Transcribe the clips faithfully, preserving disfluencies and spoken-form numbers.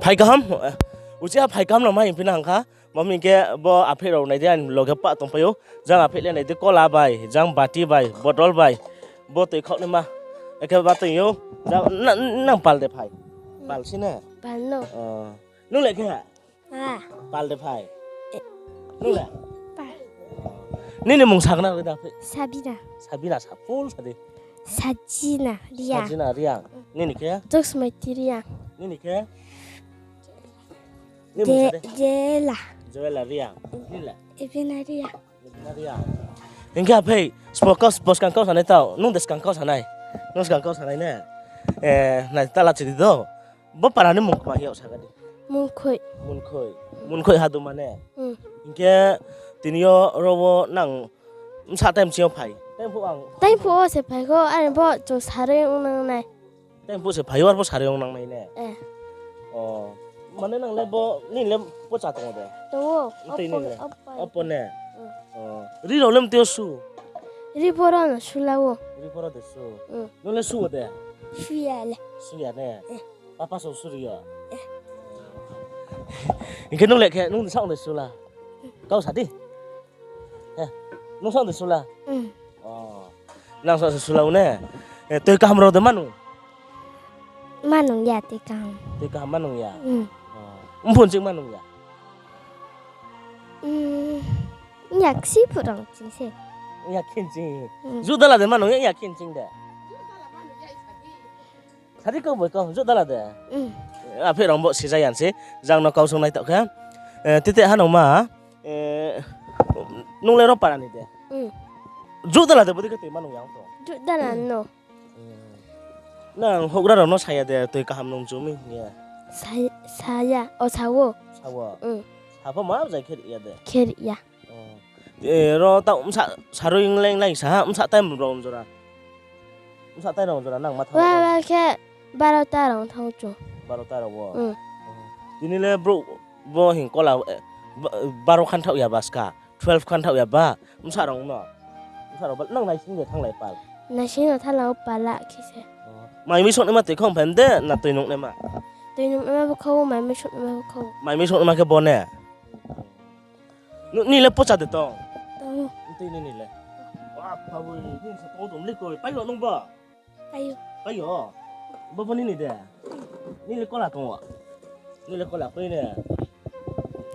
Phai kaham, uchiha phai kaham no ma hing phi na hang kha. Mami khe bo aphei rao nai di, ani loge pa tongpai ou. Jang aphei le nai di, kola bai, jang bati bai, bottle bai, bo toi khaoh naima. Ekhe ba tong ou. Jang, na, nang pal de phai? Pal si ne? Pal no. O. Nung le khe? Pal de phai? Nung le? Nini mung sakna da phai? Sabina. Sabina, sa full sa di. Sajina Reang. Sajina Reang. Nini khe? Joksmaiti Reang. Nini khe? Nini mung sa di? Joela. Joela Reang. Nini le? Evina Reang. Evina Reang. Hing khe aphei, sbo kau, sbo skang kau sanai tau, nung de skang kau sanai. Nung skang kau sanai ne? E, nai tala chiri do. Bo para ni mung kma hing yag sa ga di. Munkhoi. Munkhoi. Munkhoi haduma ne? Hing khe tini yo ro wo nang bsa time sing yo phai? Time phuh wo se phai kho, are bo chung sarui ong nang nai. Time phuh se phai ou, arphuh sarui ong nang nai ne? O, mane nang le bo, nini le pocha tong ou de? Tong ou. Tei nini le? Apo ne? O, ri rao le mtui yo su? Ri boro no su la ou. Ri boro de su? Nung le su ou de? Su ya le. Su ya ne? Papa song suri yo. Hing khe nung le khe, nung de saong de su la? Kau sa di. Nung saong de su la? O. Nang saong se su la ou ne? E, toi kaham rao de ma nung? Ma nung ya toi kaham. Toi kaham ma nung ya? O. Mphun ching ma nung ya? Ya ksi phuh rao ching se. Ya khin ching. Juh dala de ma nung ya, ya khin ching de? Sadi kau bai kau, juh dala de. Aphei rao bo sija yan se, jang no kau sung nai tao khe. E, tite ha nung ma, e, nung le ro para ni de? Juh dala de, bodei khe toi ma nung ya ong tong? Juh dala no. Nang houhgra rao no saya de, toi kaham nung chu mi hing ye? Sa-, saya, o sa ou. Sa ou? Sa pho ma jai khe ri ya de? Khe ri ya. E, ro tao bsa sarui ong leng lai sa ha, bsa time rao jora. Bsa time rao jora nang ma thanng? Wa, wa khe barota rao thanng chu. Barota rao wo? Tini le brouh bo hing kola, e, ba-, baro khanthaoh ya ba ska, twelve khanthaoh ya ba, bsa rao no. Bsa rao ba, nang naising de thannglai pal? Naising no thanng la ou pal la khe se. Mai mui songnaima toi khau phai de, na toi nungnaima? Toi nungnaima bo khau, mai mui songnaima bo khau. Mai mui songnaima khe bo ne? Nini le pocha de tong? Tong ou. Tei nini le? Apa bo, nini sa tong tong le koi, pai yo nung bo? Pai yo. Pai yo? Bo bo nini de? Nini le kola tong ou? Nini le kola koi ne?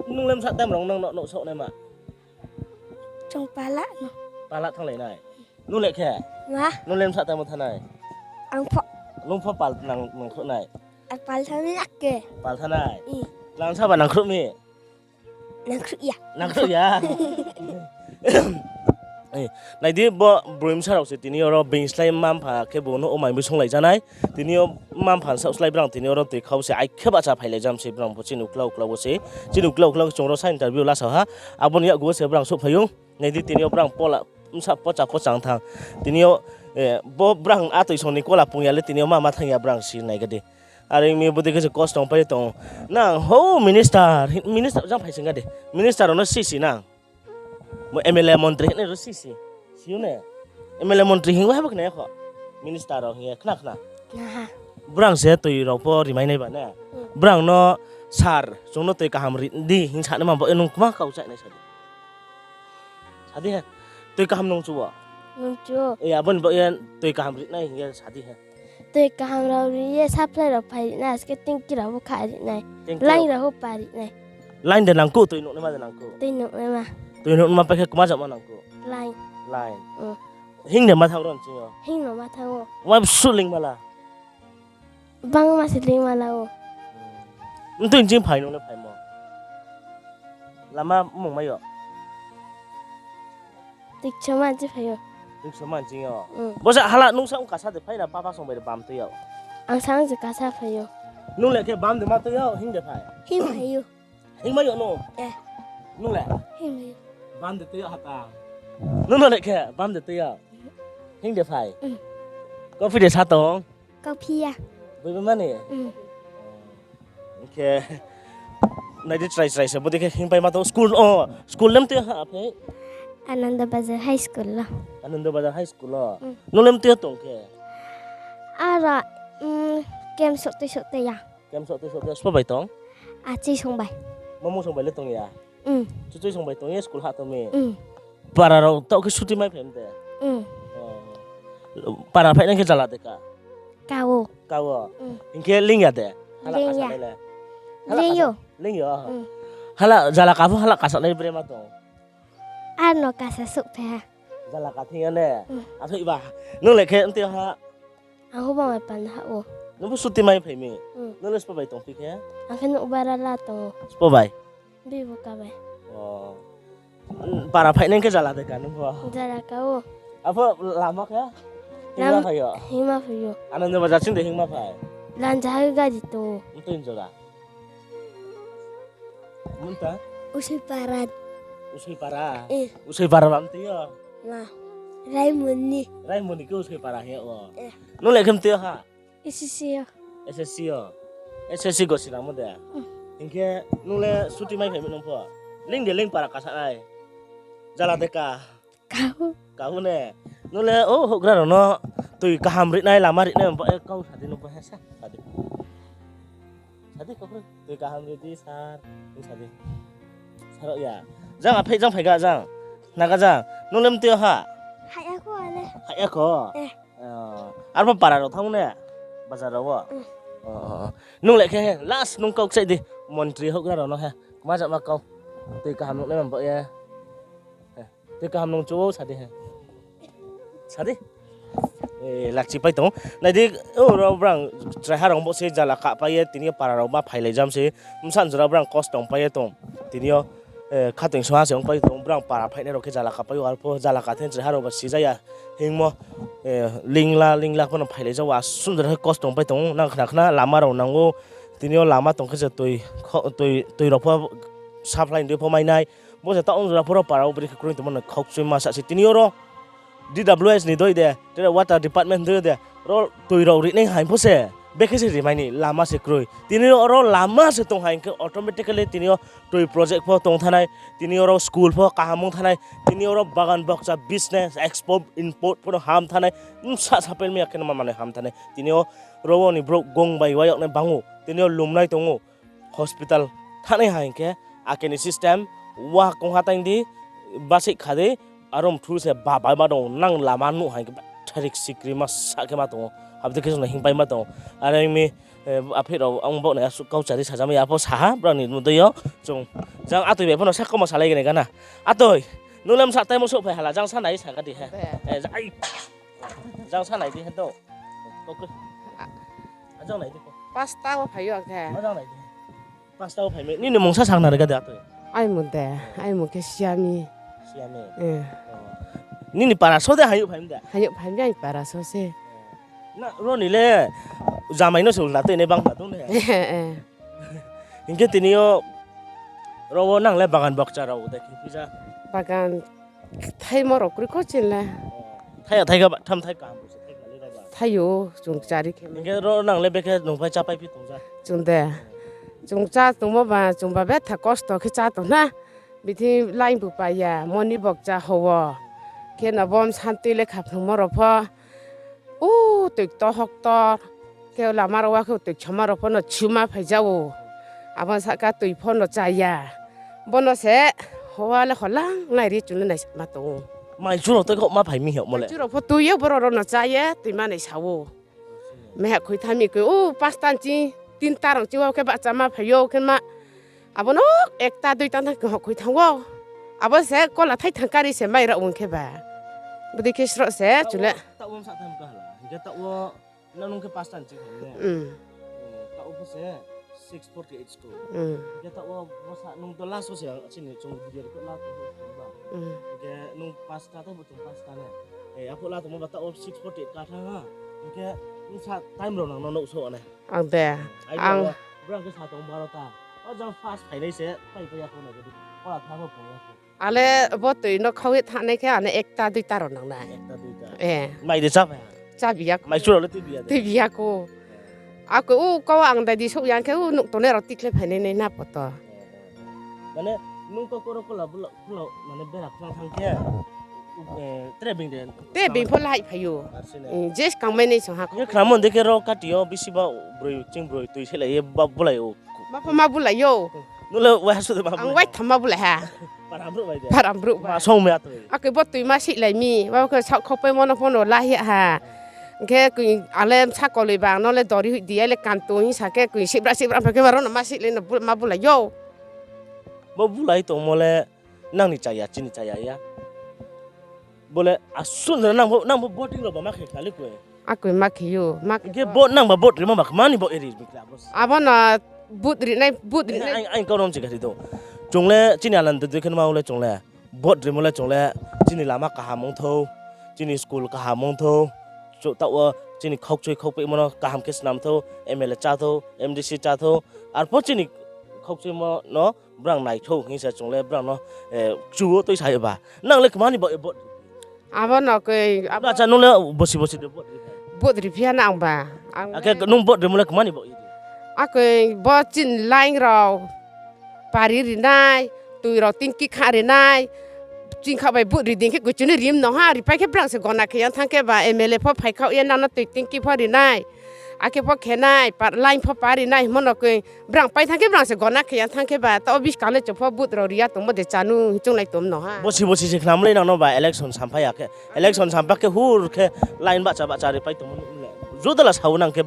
Nung le bsa time rao nang no, no saohnaima? Chung pal la no. Pal la thannglai nai? Nung le khe? Ma? Nung le bsa time wo thanng nai? Ang pho. Nung pho pal nang, nangkhruh nai? Ang pal thanng nai ya khe. Pal thanng nai? Nang sa ba nangkhruh mi? Nangkhruh ya. Nangkhruh ya. E, nai di bo broi bsa rao se tini yo ro being slái mma mpha khe bo no o mai mui songlai ja nai. Tini yo mma mpha saoh slái brang tini yo ro toi khau se ai khe bahcha phailai jam se brang pho chini uklau uklau wo se. Chini uklau uklau chung ro sa interview la sa ha. Abo ni yakgu wo se brang souhphai ou. Nai di tini yo brang pola, bsa pocha pocha ong thanng. Tini yo, e, bo brang a toi song ni kola pung ya le tini yo ma ma thanng ya brang si nai ga di. Are ong mi bodei khe se kosto ong pai tong ou. Nang hou minister, minister jang phai sing ga di. Minister rao no sisi nang? Bo M L A montri hingnai rao sisi. Si ou ne? M L A montri hing wa habo khna ya kho. Minister rao hing ye khna khna. Brang se toi rao pho rimai nai ba ne? Brang no sir, chung no toi kaham ri di hing sa naima bo, e nung kma kau chai nai sa di. Sa di he. Toi kaham nung chu ou? Nung chu ou. E, abo ni bo ye toi kaham ri nai hing ye sa di he. Toi kaham rao ri ye supply rao phai ri nai, aske tanki rao bo kha ri nai. Line rao bo pa ri nai. Line de nangkuh, toi nuhnaima de nangkuh? Toi nuhnaima. Toi nuhnaima pai khe kma jama nangkuh? Line. Line. Hing de ma thanng ro nching yo? Hing no ma thanng ou. Wa bsu lingma la? Bangma se lingma la ou. Mtui nching phai nung le phaimo? Lama mmung mai yo? Tuiksoma nching phai ou. Tuiksoma nching yo? Bo sa hala nung sa ong kasa de phai na papa song bai de bam tui yo? Ang sa ong je kasa phai ou. Nung le khe bam de ma tui yo, hing de phai? Hing phai ou. Hing mai yo no? Nung le? Hing mai ou. Bam de tui yo hata? Nung no le khe bam de tui yo? Hing de phai? Kauphi de sa tong? Kauphi ya. Boi bai mani? Hing khe, nai di chrai chrai se, bodei khe hingpai ma tong. School, o, school le mtui ha aphei? Ananda Bazar High School lo. Ananda Bazar High School lo? Nung le mtui ha tong khe? Aro, camp soh tui soh tui ya. Camp soh tui soh tui ya, sbo bai tong? Achoi song bai. Mamung song bai le tong ya? Hmm. Chuchoi song bai tong ye school ha tong mi? Hmm. Para rao taoh khe suti mai phai mi de? Hmm. Oh. Para phainai khe jala de ka? Ka o. Ka o? Hmm. Hing khe ling ya de? Hala kasa nai le? Hala kasa, ling yo. Hala jala ka pho hala kasa nai bre ma tong? Ar no kasa souhphai ha. Jala ka thing ya ne? Hmm. Athoi ba. Nung le khe mtui ha? Ang ho bang bai pan ha o. Nung bo suti mai phai mi? Hmm. Nung le spo bai tong phi khe? Ang khe nouh bara la tong o. Spo bai? Bibo ka bai. Oh. Para phainai khe jala de ka nung pho? Jala ka o. Apho lama khe? Hingma phai yo? Hingma phai yo. Anando Bazar sing de hingma phai? Lanja ha gari tong o. Mtui jora? Munta? Usoi para. Usoi para? Eh. Usoi para bam tui yo? Na. Raimoni. Raimoni khe Usoi para hing ya o. Eh. Nung le khe mtui ha? S S C yo. S S C yo. S S C go sinamo de? Hmm. Hing khe nung le suti mai phai mi nung pho? Ling de ling para kasa nai. Jala de ka? Ka o. Ka o ne. Nung le o houhgra rao no tui kaham rinai, lama rinai, bo e kau sa di nung pho he sa, sa di. Sa di kau pho, tui kaham ri di sir, hing sa di. Sa rao ya. Jang aphai jang phai ga jang. Naga jang. Nung le mtui ha? Hai ya kho ale. Hai ya kho? Eh. Oh, arpho para rao thanng ne? Bazar rao wo? Mm. Oh, oh, oh. Nung le khe he, last nung kau kchai di, montri houhgra rao no he. Kma jama kau. Tui kaham nung nai man bo ye. He. Tui kaham nung chu o sa di he. Sa di. Eh, lakchi pai tong. Nai di, o rao brang chraiha rao bo se jala kahpai ye, tini yo para rao ma phailai jam se. Bsa jora brang kosto pai ye tong. Tini yo, eh, khateng soha se ongpai tong, brang para phainai rao khe jala kahpai ou, arpho jala kathing chraiha rao ba sija ya hingmo, eh, lingla, lingla pho no phailai ja ou, asum jora khe kosto pai tong, nang khna khna lama rao nang ou, tini yo lama tong khe se tui, kho-, tui, tui rao pho supply ni dei pho mai nai, bo se taoh ong jora pho ro para wo bri khe kroi tongmo no khaukchoi ma sa se, tini yo ro D W S ni doi de, tere water department doi de, ro tui rao ri nai haing pho se, bekhe se ri mai ni, lama se kroi. Tini yo ro lama se tong haing khe automatically tini yo tui project pho tong thanai, tini yo ro school pho kaham ong thanai, tini yo ro bagan bokcha business, export, import pho no ham thanai, bsa sapel mi ya khe no ma manoi ham thanai. Tini yo ro wo ni brouh gong bai wayag nai bang ou, tini yo lumnai tong ou. Hospital thanai ha hing khe, ake ni system, wa kongha tang di, basik kha di, aro mthu se ba bai ma tong ou, nang lama nuh ha hing khe, batharik sikri ma sa khe ma tong ou, abo dei khe chung no hingpai ma tong ou. Are ong mi, eh, aphi rao ang baoh nai asuh kau chari sajamai ya pho sa ha, brao ni mdei yo, chung, jang atoi bai pho no sa kau ma salai gini gana. Atoi, nung le msa time wo souhphai hala, jang sa nai sa ga di he. Eh, ja-, ai. Jang sa nai di he to. Kau khe. A jang nai di khe. Pasta wo phai yo ang khe. A jang nai di. Pasta wo phai mi. Nini mung sa sang na ri ga de atoi. Ai mung de, ai mung khe Siami. Siami. Eh. Oh. Nini para so de hayuh phai mi de? Hayuh phai mi, ai para so se. Na, ro ni le jamai no se ulna tui nai bang na tong de. Eh, eh. Hing khe tini yo ro wo nang le bagan bokcha rao de khe phi ja? Bagan thaimo rao kroi kho chini le. Thai ya thai ga ba, tham thai kaham bo se thai ga le ra ba. Thai ou, chung chari khe. Hing khe ro nang le bekhe nung pai chá pai phi tong ja? Chung de. Chung chá tongmo ba, chung ba betha kosto khe chá tong na. Bithi line bu pai ya, moni bokcha ho wo. Khe no bom santui le khaphlungmo rao pho. U, tui ktor hoktor. Khe lama rao wa khe tui kchama rao pho no chuma phai ja ou. Abo sahka tui pho no chá ya. Bo no se howa le holang nai ri chung no naisa ma tong ou. Mai chu rao tei kho ma phai mi hingmo le. Mai chu rao pho tui ye boro rao no chá ye tui ma naisa ou. Meha khui tha mi khe, u, pasta ni ching, tinta rao ching wo khe bahcha ma phai ou khe ma. Abo no ekta duita tang khe ho khui thanng ou. Abo se kola thai thang kari se mai rao ong khe ba. Bodei khe sroh se, chung le. Taoh wo msa time kaha la. Hing khe taoh wo, nang nung khe pasta ni ching phai ne? Hmm. Eh, taoh wo pho se six forty-eight school. Hmm. Hing khe taoh wo, bo sa nung to last wo se, chini chung video record last wo se ba. Hmm. Hing khe nung pasta tei bo chung pasta ne. Eh, aphuh la tongmo ba taoh wo six forty-eight ka thanng ha. Hing khe nung sa time rao nang no nouh so ne. Ang de, ang. Brang khe sa tong baro ta. O jang first phainai se, pai pai ya kho na gadi. Kola tha pho pung ya kho. Ale bo tui no khau ye thanngnai khe ane ekta duita rao nang nai. Ekta duita. Eh. Mai de chá phai ha? Chá bi ya kho. Mai chu rao le tui bi ya de? Tui bi ya kho. Ako u kau ang dai di souh yang khe u nouh tongnai rao tikhlai phainai nai na poto. Mane nung kau koro kola bula, kola, mane bera khlang thang khe, eh, tre being de? Tre being pho lai phai ou. Ar sini. Hmm, je skang mai nai song ha kho. Ye khramon de khe ro kati yo bisi ba broi, ching broi tui se lai ye ba bulai ou. Ma pho ma bulai ou. Nung le waiha suh de ma bulai? Ang waitham ma bulai ha. Param brouh bai de? Param brouh bai. Ma song me atoi. Akhe bo toi ma sihlai mi. Bo khe saoh khaupaimo no pho no la hi ha. Hing khe koi ale bsa koloi ba ang no le dori hoih di, ai le kanto hing sa khe koi sibra sibra pha khe ma rao no ma sihlai no bu-, ma bulai ou. Bo bulai tongmo le nang ni chaya, chini chaya ya. Bo le asuh no nang bo, nang bo voting rao ba ma khe khna le koi. Akoi ma khe ou, ma khe. Hing khe bo nang ba vote rimo ba kma ni bo eri mi kla bo. Abo no vote rinai, vote rinai. Ang, ang kau no mchi kha ri do. Chung le chini alan dui dui khe ma le chung le. Vote rimo le chung le chini lama kaham ong thou, chini school kaham ong thou, chu taoh wo chini khaukchui khaukpeimo no kaham khe snam thou, M L A chá thou, M D C chá thou, arpho chini khaukchuimo no brang nai thou hing se chung le brang no, eh, kchu wo tuisa ye ba. Nang le kma ni bo, eh, vote? Abo no koi, abo acha, nung le bosi bosi de vote ri? Vote riphi ha nang ba. Ang akhe le nung vote rimo le kma ni bo ye? Akoi bo chini line rao pari rinai, toi rao tingki kha rinai, chini kha bai vote ri di hing khe koi chini rim no ha, ripai khe brang se gona khe yang thanng khe ba M L A pho phaikhaoh ye nang no toi tingki pho rinai, akhe pho khenai, pa-, line pho pari nai hingmo no koi brang pai thanng khe brang se gona khe yang thanng khe ba, taoh wo buskang le chung pho vote rao ri ya tongmo de chá nu hing chounglai tong no ha. Bosi bosi se khnam le nang no ba election sampha ya khe, election sampha khe hur khe line bahcha bahcha ripai tongmo nuh le. Judala sao nang khe,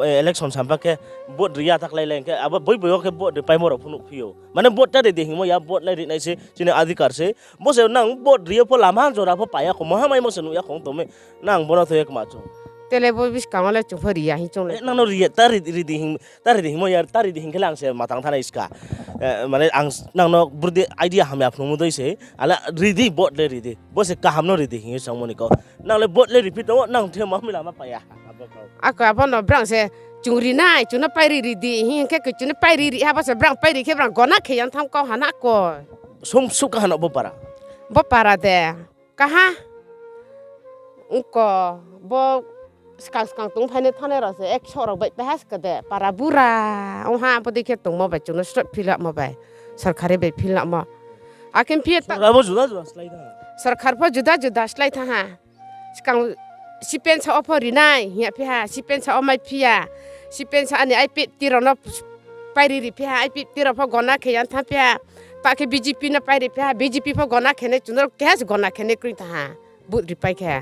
eh, election sampha khe vote ri ya thaklai le hing khe abo boi boi wo khe vote ripaimo rao pho nuhphi ou. Mane vote ta ri di hingmo ya, vote le rinai se chini adhikar se. Bo se nang vote ri yo pho lama jora pho pai ya kho, maha maimo se nuh ya kho tong mi. Nang bo no thoi ye kma chung? Tele bo buskang wo le chung pho ri ya hing chounglai. Eh, nang no ri ya, ta ri, ri di hing, ta ri di hingmo ya, ta ri di hing khe le ang se matang thanai ska. Eh, mane ang s-, nang no brudi idea hamya phnungmo dei se, ale ri di, vote le ri di. Bo se kaham no ri di hing ye sangmo ni kau. Nang le vote le riphi tong ou, nang the ma mi lama pai ya. Akoi abo no brang se chung rinai, chung no pairi ri di hing khe koi chung no pairi ri ha, bo se brang pairi khe brang gona khe yang thanng kau ha na koi. Sung suh kaha no bo para? Bo para de. Kaha. Ongko, bo skang skang tongphainai thanngnai rao se ekso rao bai paiha ska de, para bura ong ha, abo dei khe tongmo bai chung no sroh philamo bai, sorkari bai philamo. Akhe phi ta-, sorkar bo juda juda slái thanng ha. Sorkar pho juda juda slái thanng ha. Skang C P M sa wo pho rinai hing ya phi ha, C P M sa wo maiphi ya, C P M sa ani I P F T rao no pairi riphi ha, I P F T rao pho gona khe yang thanng phi ha, ta khe B J P no pairi phi ha, B J P pho gona khenai, chung no keha se gona khenai kroi thanng ha, vote ripai khe.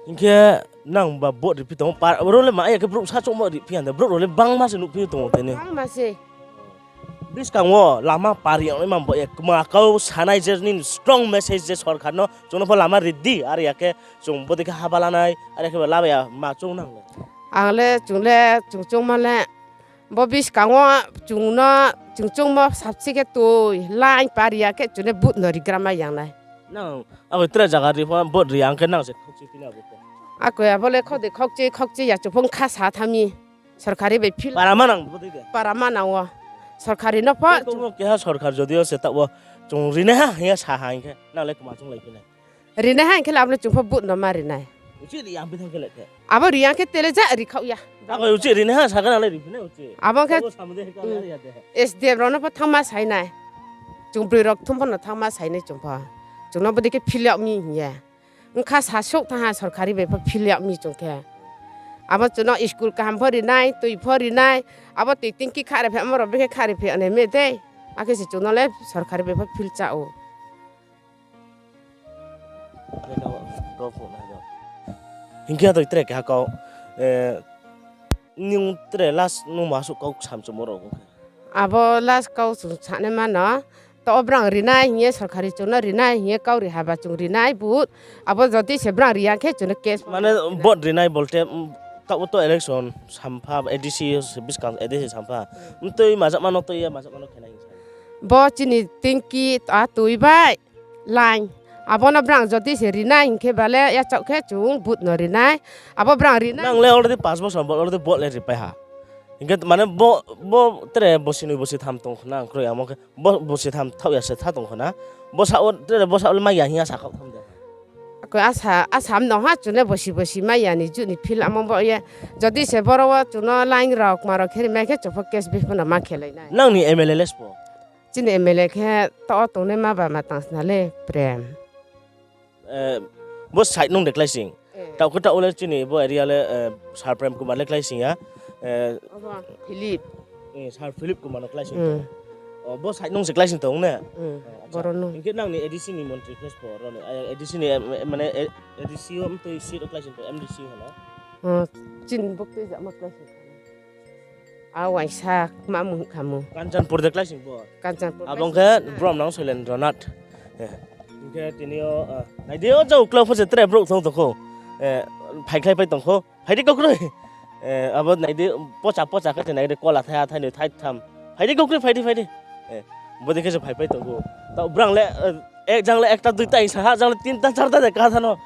Hing khe nang ba vote riphi tong ou, par-, ro le ma ya khe brouh sa chouhmo riphi ya de, brouh rao le bangma se nuhphi tong ou tini. Bangma se. Buskang wo lama pari yagnaima bo ye kma kau sanai je nini strong message je sorkar no, chung no pho lama ri di, are ya khe chung bodei khe haba lanai, are ya khe ba lama ya ma choung nang le. Ang le chung le, chung choungma le, bo buskang wo chung no, chung choungmo sabsi khe toi, line pari ya khe chung le vote no rigra mai yang nai. Nang, abo tre zaga ri pho vote ri ya khe nang se khokchi phi na bo khe. Akoi abo le khokdei khokchi, khokchi ya chung pho kha sa thanng mi. Sorkari bai phil. Para manang bo dei de? Para manang wo. Sorkari no pho. Tongmo keha sorkar jodi o se taoh wo chung rinaiha hing ye sa ha hing khe, nang le kma chounglai phi nai? Rinaiha hing khe le abo le chung pho vote no ma ri nai. Uchih ri ya phi thanng khe le khe? Abo ri ya khe tele ja ri khaoh ya. Abo uchih rinaiha sa khe nang le ri phi nai uchih? Abo khe S D M rao no pho thanngma sai nai. Chung broi rao kthum pho no thanngma sai nai chung pho. Chung no bodei khe phil yag mi hing ye. Ongkha sasouh thanng ha sorkari bai pho phil yag mi chung khe. Abo chung no school kaham pho ri nai, toi pho ri nai, abo toi tingki kha ri phi, amo rao bikhe kha ri phi, ane me dei. Akhe se chung no le sorkari bai pho phil chá ou. Hing khe toi tre keha kau, eh, nung tre last nung ma suh kau samchumo rao bung khe? Abo last kau chung sanaima no, taoh wo brang ri nai hing ye sorkari chung no ri nai hing ye kau ri ha ba chung ri nai vote. Abo jodi se brang ri ya khe chung no case. Mane vote ri nai bolte, taoh wo to election sampha, A D C buskang A D C sampha. Mtui majak ma no tui ye majak ma no khe nai hing sa. Bo chini tingki a tui bai line. Abo no brang jodi se ri nai hing khe ba le yachaoh khe chung vote no ri nai. Abo brang ri nai. Nang le already pas bosor bo already vote le ripai ha. Hing khe mane bo, bo tre bosi noi bosi tham tong khna kroi amo khe. Bo, bosi tham thaoh ya se tha tong khna. Bo sa o, tre bo sa o le mai ya hing ya sa khaoh tham de. Ako asa, asa mno ha chung le bosi bosi mai ya ni juh ni phil amo bo ye. Jodi se boro wo chung no line rao kma rao khe ri mai khe chung pho case bipho no ma khe lai nai. Nang ni M L A le sbo? Chini M L A khe taoh wo tongnaima ba ma tang sna le Prem. Bo side nung de kláising. Taoh khe taoh wo le chini bo area le, Sir Prem Kumar le kláising ya. Obo Philip. Sir Philip Kumar no klái sing tong. O, bo side nung se klái sing tong ne? Acha. Hing khe nang ni A D C ni montri khe spo ro ni, A D C ni, mane, A D C o mtui seat o klái sing tong, M D C hono. Chini buktui jama klái sing tong. A waisa ma mung khamu. Kanchanpur de klái sing bo. Kanchanpur. Abo khe brom nang Soilendra Nath. Hing khe tini yo, nai di o jang uklau pho se tre brouh tong tong kho. Phaikhlai pai tong kho. Phai di kau kroi. Abo nai di, pocha pocha khe se nai di, kola thai ha thai noi thai tham. Phai di kau kroi, phai di, phai di. Bodei khe se phaipai tong kho. Taoh brang le, ek jang le ekta duita hing sa ha, jang le tinta charta de ka tha no.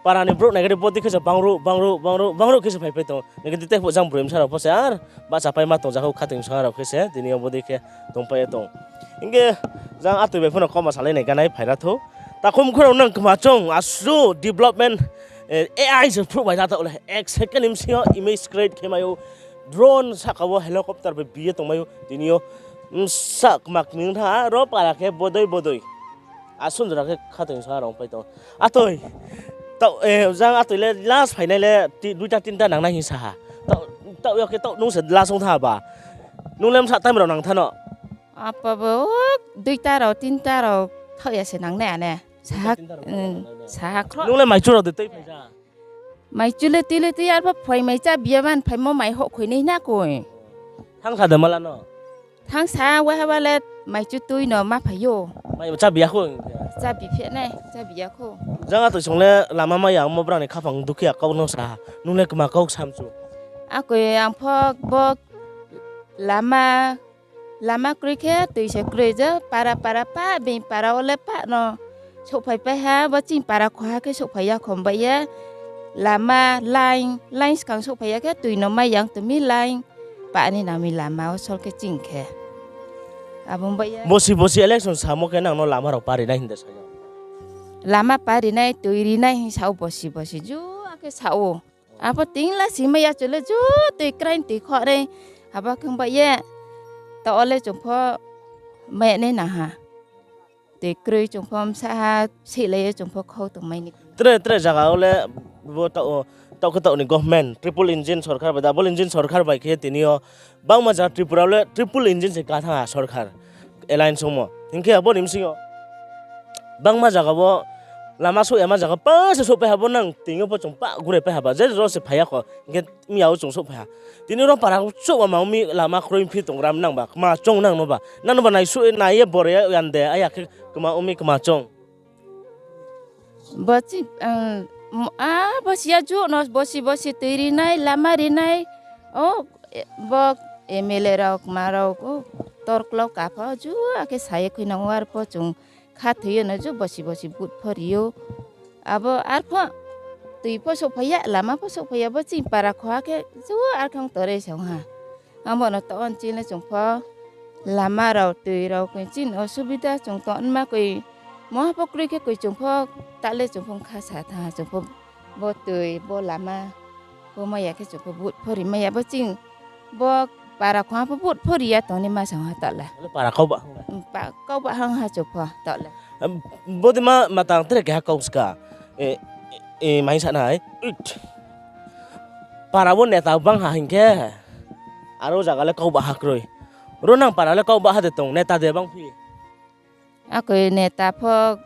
Para ni brouh nai khe bodei khe se bangruh, bangruh, bangruh, bangruh khe se phaipai tong. Nai khe di tei phuh jang broi bsa rao pho se ar bahchapaima tong ja kho, khathoing sa rao khe se tini yo bodei khe tongpai ye tong. Hing khe jang atoi bai pho no kauma salai nai ganai phaira thou. Takhum khorao nang kma chung, asuh development, A I se phruh bai tha taoh le, ek second ni bsing yo image create khe mai ou, drone sahka wo helicopter bai bi ye tongmai ou, tini yo, bsa kma kming tha, aro para khe bodei bodei. Asuh jora khe khathoing sa rao pai tong. Atoi, jang atoi le last phainai le duita tinta nangnai hing sa ha. Taoh yo khe taoh nung se last ong tha ba. Nung le bsa time rao nang tha no. Apa bo, duita rao tinta rao thaoh ya se nangnai ane. Saha khro. Nung le maichu rao de tui phai ja? Maichu le tui le tui, arpho phai mai cha biya man phaimo mai hohkhoi nai na koi. Thanng sa de mala no? Thanng sa, waiha ba le maichu tui no ma phai ou. Mai cha biya kho? Cha bi phe nai, cha biya kho. Jang atoi song le lama mai ya ongmo brang ni khaphang dukhi ya kau no sa ha. Nung le kma kau samchu? Akoi ang pho bo lama, lama kroi khe tui se kroi je, para para pah, being para wo le pah no souhphaipai ha, bo chini para khoha khe souhphai ya khom bai ye. Lama line, line skang souhphai ya khe tui no mai yang tong mi line, pah ni nang mi lama wo sol khe ching khe. Abo bai ye. Bosi bosi election samo khe nang no lama rao pari nai hing de sa ou. Lama pari nai, tui ri nai hing sa ou bosi bosi, ju akhe sa ou. Abo ting la si mai ya chu le ju tui kraing tui khoh nai. Abo khe bai ye. Taoh wo le chung pho mai nai nang ha. Tui kroi chung pho bsa ha, sihlai ye chung pho khau tongmai ni. Tre tre zaga wo le bo taoh khe taoh ni government, triple engine sorkar bai, double engine sorkar bai khe tini yo bangma zaga Tripura wo le triple engine se ka thanng ha sorkar, alliance ongmo. Hing khe abo ni bsing yo bangma zaga wo lama souh yama zaga pa se souhpai ha, bo nang tini yo pho chung pa gure pai ha ba, je ro se phai ya kho, hing khe miya wo chung souhpai ha. Tini ro para souh ma ma ong mi lama kroi phi tong ram nang ba, kma chung nang no ba, nang no ba naisuh nai ye bore ya yan de, aya khe kma ong mi kma chung. Bo si ya juh no bosi bosi tui ri nai, lama ri nai. O, bo M L A rao kma rao, o, torklau ka pho ju akhe sa ye khuinang ou, arpho chung khathoi yo no ju bosi bosi vote pho ri ou. Abo arpho tui pho souhphai ya, lama pho souhphai ya, bo chini para khoha khe ju arkhang tore se ong ha. Abo no taoh wo chini le chung pho lama rao, tui rao koi chini osubida chung tongma koi, moha pho kroi khe koi chung pho, taoh le chung pho kha sa thanng ha chung pho, bo tui, bo lama, bo mai ya khe chung pho vote pho ri mai ya, bo chini, bo para khoha pho vote pho ri ya tongnaima sa ha taoh le. Para kau ba hang ha chung pho taoh le. Bodei ma matang tre keha kau ska. Mai sa nai. Para wo neta bang ha hing khe, aro zaga le kau ba ha kroi. Ro nang para le kau ba ha de tong, neta de bang phi? Akoi neta pho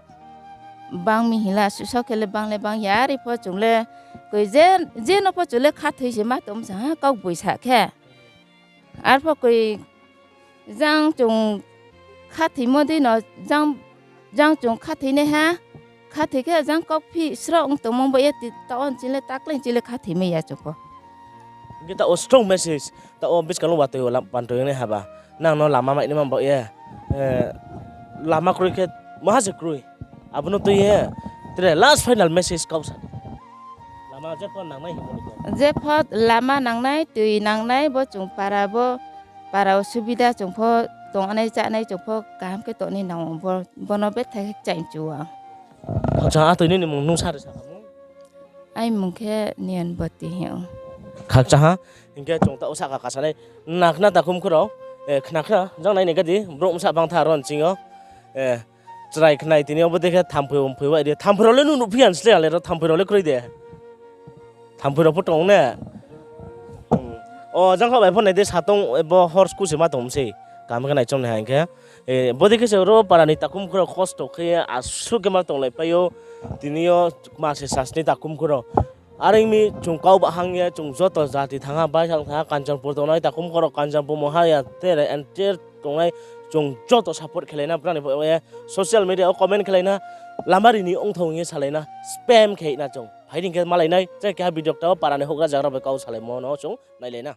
bang mi hing la, suhsao khe le bang le bang ya, are pho chung le koi je, je no pho chung le khathoi se ma tong sa ha, kau boi sa khe. Arpho koi jang chung khathoimo dei no, jang chung khathoi nai ha, khathoi khe jang kauphi sroh ong tongmo bai ye taoh wo chini le takle chini le khathoi mai ya chung pho. Hing khe taoh wo strong message, taoh wo buskang wo watoi wo pantoi ong nai ha ba, nang no lama mai naima baoh ye, lama kroi khe maha se kroi, abo no tui ye tre last final message kau sa di. Lama jepho nangnai hingmo ni khe. Jepho lama nangnai, tui nangnai, bo chung para bo, para osubida chung pho tongnai chánai chung pho kaham khe tongnai nang ou, bo, bo no bethai khe kchaih mchu ang. Khakchang ha, atoi nini mung nung sa ri sa kha mung? Ai mung khe Niyan Bati hing ou. Khakchang ha, hing khe chung taoh sahka kasa nai. Khna khna takhum khorao, khna khna, jang nai ni gadi, brouh bsa bang tha aro nching yo. Chrai khnai tini yo bo dei khe thamphoi mphoi wai ri. Thamphoi rao le nung nuhphi ya, nsleh ya le ro thamphoi rao le kroi de. Thamphoi rao pho tong ne. O jangkha bai pho nai di, satong bo hor school se ma tong mi sei. Kaham khe nai chong nai ha hing khe. Bodei khe se ro para ni takhum khorok kosto khe ye asuh khe ma tonglai pai ou. Tini yo ma se sasni takhum khorok. Are ong mi chung kau bahang ye chung joto jati thangha bai thang thangha Kanchanpur tongnai takhum khorok Kanchanpur Mohaya tere entire tongnai chung joto support khelai na brang ni pho ye social media wo comment khelai na lamari ni ongthong ye salai na spam khe na chung. Phai di hing khe malai nai tre keha video kta wo para ni houhgra zagra bai kau salaimo no chung nailai na.